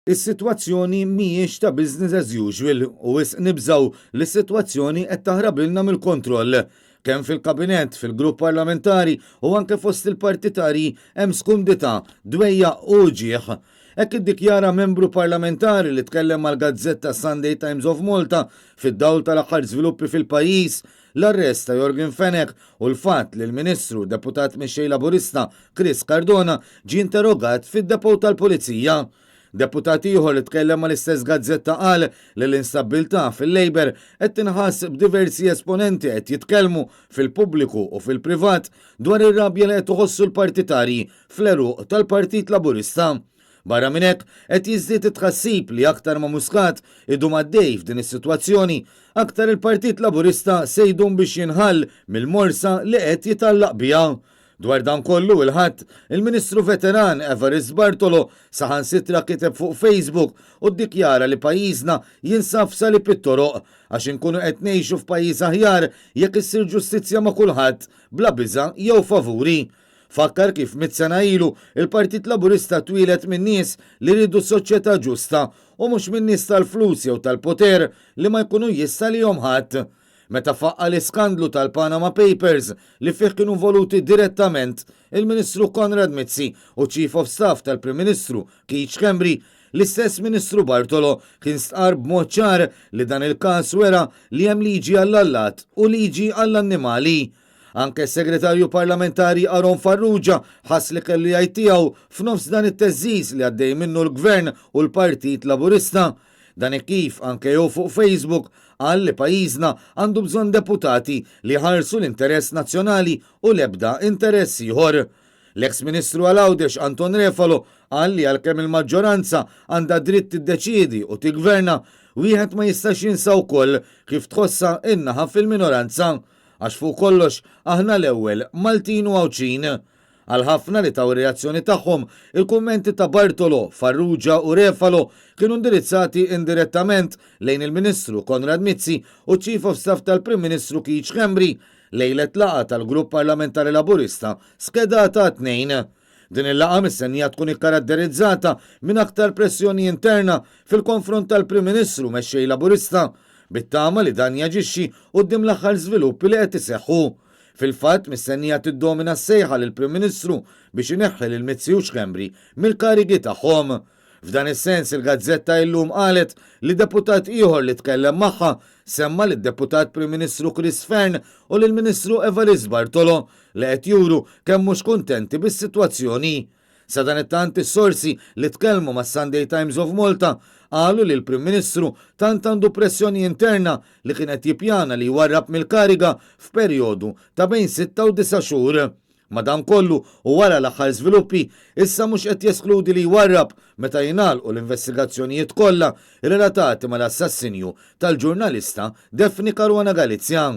Is-sitwazzjoni mhijiex ta' business as usual u wisq nibżgħu li s-sitwazzjoni qed taħrabilna mill-kontroll. Kemm fil-Kabinett, fil-grupp parlamentari u anke fost il-partitarji hemm skumdità, dwejjaq u uġigħ. Hekk iddikjara membru parlamentari li tkellem mal-gazzetta Sunday Times of Malta fid-dawl tal-aħħar żviluppi fil-pajjiż, l-arrest ta' Yorgen Fenech u l-fatt li l-Ministru u Deputat Mexxej Laburista Chris Cardona ġie interrogat fid-depot tal-Pulizija. Deputat ieħor li tkellem mal-istess gazzetta qal li l-instabbiltà fil-Labour qed tinħass b'diversi esponenti qed jitkellmu fil-pubbliku u fil-privat dwar ir-rabja li qed iħossu l-partitarji fl-għeruq tal-Partit Laburista. Barra minn hekk, qed jiżdied it-tħassib li aktar ma Muscat idum għaddej f'din is-sitwazzjoni, aktar il-Partit Laburista se jdum biex jinħall mill-morsa li qed jitgħallaq biha. Dwar dan kollu, il-Ħadd, il-Ministru veteran Evarist Bartolo saħansitra kiteb fuq Facebook u ddikjara li pajjiżna jinsab f'salib it-toroq għax inkunu qed ngħixu f'pajjiż aħjar jekk issir ġustizzja ma' kulħadd bla biża' jew favuri. Fakkar kif mitt sena ilu il-Partit Laburista twieled minn nies li riedu soċjetà ġusta u mhux minn nies tal-flus jew tal-poter li ma jkunu jista' lihom ħadd. Meta faqqa l-iskandlu tal-Panama Papers li fih kienu involuti direttament il-Ministru Konrad Mizzi u Chief of Staff tal-Prim Ministru Keith Schembri, l-istess Ministru Bartolo kien stqar b'mod ċar li dan il-każ wera li hemm liġi għall-allat u liġi għall-annimali. Anke s-Segretarju Parlamentari Aaron Farrugia ħass li kellu jgħid tiegħu f'nofs dan it-theżżiż li għaddej minnu l-Gvern u l-Partit Laburista. Dan hekk kif anke hu fuq Facebook qal li pajjiżna għandu bżonn deputati li jħarsu l-interess nazzjonali u l-ebda interess ieħor. L-eks Ministru għal Għawdex Anton Refalo qal li għalkemm il-maġġoranza għandha dritt tiddeċiedi u tiggverna, wieħed ma jistax jinsa wkoll kif tħossha in-naħa fil-minoranza. Għax fuq kollox aħna l-ewwel Maltin u Għawdxin. Għal ħafna li taw ir-reazzjoni tagħhom, il-kummenti ta' Bartolo, Farrugia u Refalo kienu indirizzati indirettament lejn il-Ministru Konrad Mizzi u Chief of Staff tal-Prim Ministru Keith Schembri lejlet laqgħa tal-Grupp Parlamentari Laburista skedata għat-Tnejn. Din il-laqgħa mistennija tkun ikkaratterizzata minn aktar pressjoni interna fil-konfront tal-Prim Ministru mexxej Laburista, bit-tama li dan jaġixxi quddiem l-aħħar żviluppi li qed iseħħu. Fil-fatt, mistennija tiddomina s-sejħa lill-Prim Ministru biex ineħħi lil Mizzi u Schembri mill-karigi tagħhom. F'dan is-sens, il-gazzetta Illum qalet li deputat ieħor li tkellem magħha semma lid-Deputat Prim Ministru Chris Fearne u lill-Ministru Evarist Bartolo li qed juru kemm mhux kuntenti bis-sitwazzjoni. Sadanittant is-sorsi li tkellmu mas-Sunday Times of Malta qalu li l-Prim Ministru tant għandu pressjoni interna li kien qed jippjana li jwarrab mill-kariga f'perjodu ta' bejn sitta u disa' xhur. Madankollu u wara l-aħħar żviluppi, issa mhux qed jeskludi li jwarrab meta jingħalqu l-investigazzjonijiet kollha relatati mal-assassinju tal-ġurnalista Daphne Caruana Galizia.